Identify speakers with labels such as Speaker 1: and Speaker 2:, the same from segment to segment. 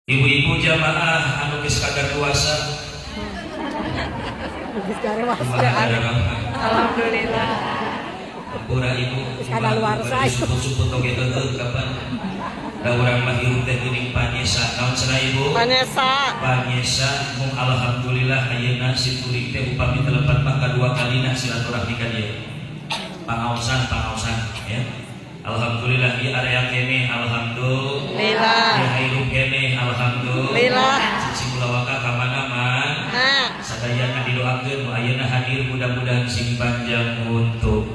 Speaker 1: Ibu-ibu jamaah anu geus kadaluarsa.
Speaker 2: Geus garewasa.
Speaker 3: Alhamdulillah.
Speaker 1: Pura ibu.
Speaker 2: Geus kadaluarsa.
Speaker 1: Suput-suput oge heueuh kapan. Da urang mah hirup teh geuning panyesa. Naon cenah ibu?
Speaker 3: Panyesa.
Speaker 1: Panyesa mung alhamdulillah ayeuna si kuring teh upami teu lepat mah kadua kalina silaturahmi ka dieu. Pangaosan-pangaosan ya. Alhamdulillah ieu area keneh alhamdulillah.
Speaker 3: Lillah.
Speaker 1: Ieu hirup keneh alhamdulillah. Cicing ulah waka ka mana man?
Speaker 3: Nah.
Speaker 1: Sadayana didoakeun nu ayeuna hadir mudah-mudahan sing panjang untuk.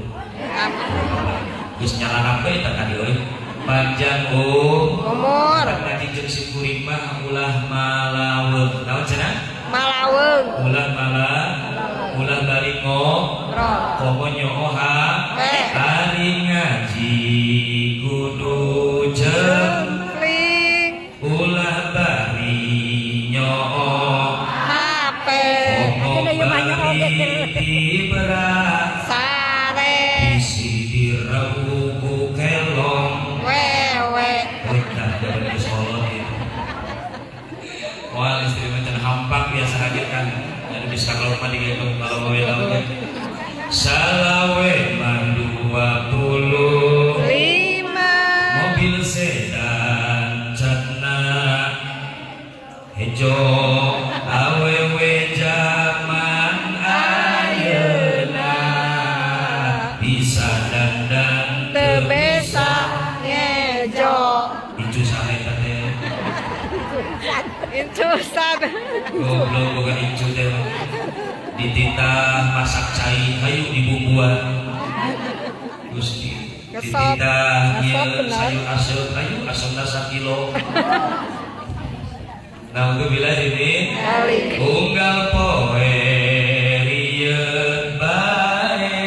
Speaker 1: Geus nyalanap we eta tadi euy. Panjang
Speaker 3: umur.
Speaker 1: Ngaji jeung si kuring mah ulah malaweung. Naon cenah?
Speaker 3: Malaweung.
Speaker 1: Ulah mala, ulah bari
Speaker 3: ngobrol.
Speaker 1: Komo nyooha. Ari ngaji kudu
Speaker 3: jempling.
Speaker 1: Ulah bari nyoo
Speaker 3: HP.
Speaker 1: Komo bari tibra
Speaker 3: sare.
Speaker 1: Bisi dirau ku kelong
Speaker 3: wewe.
Speaker 1: Kita dari Solo gitu. Wah istri macam hampak biasa hadir kan. Jadi bisa kalau mandi gitu kalau wewe lautnya. Salawe man 25 mobil sedan catna hejo awewe jaman ayeuna bisa dandan
Speaker 3: teu bisa ngejo.
Speaker 1: Incu saha eta teh?
Speaker 3: Incusan.
Speaker 1: Goblok boga incu teh. Dititah masak cai hayu dibumbuan. Gusti dititah ieu sayur asem hayu asemna sakilo. Naudzubillah ini unggal poe rieut bae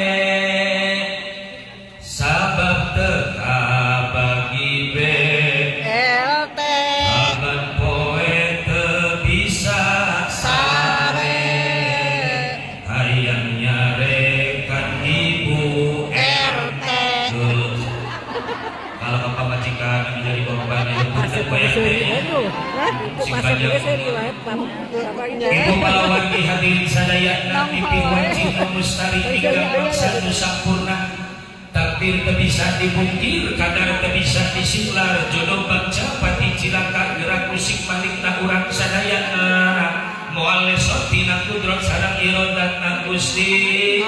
Speaker 1: sabab teu kabagi
Speaker 3: BLT
Speaker 1: saban poe teu bisa
Speaker 3: sare
Speaker 1: hayang nyarekan ibu
Speaker 3: RT.
Speaker 1: Kalau bapak majikan menjadi korban itu punten bayar teh. Ibu palawargi hadirin sadayana mimpi wajib mustari tinggal maksa nu sampurna. Takdir teu bisa dipungkir, kadar teu bisa disinglar, jodoh bagja pati cilaka gerak musik malikna urang sadayana. Moal lesot tina kudrat sareng irodatna Gusti.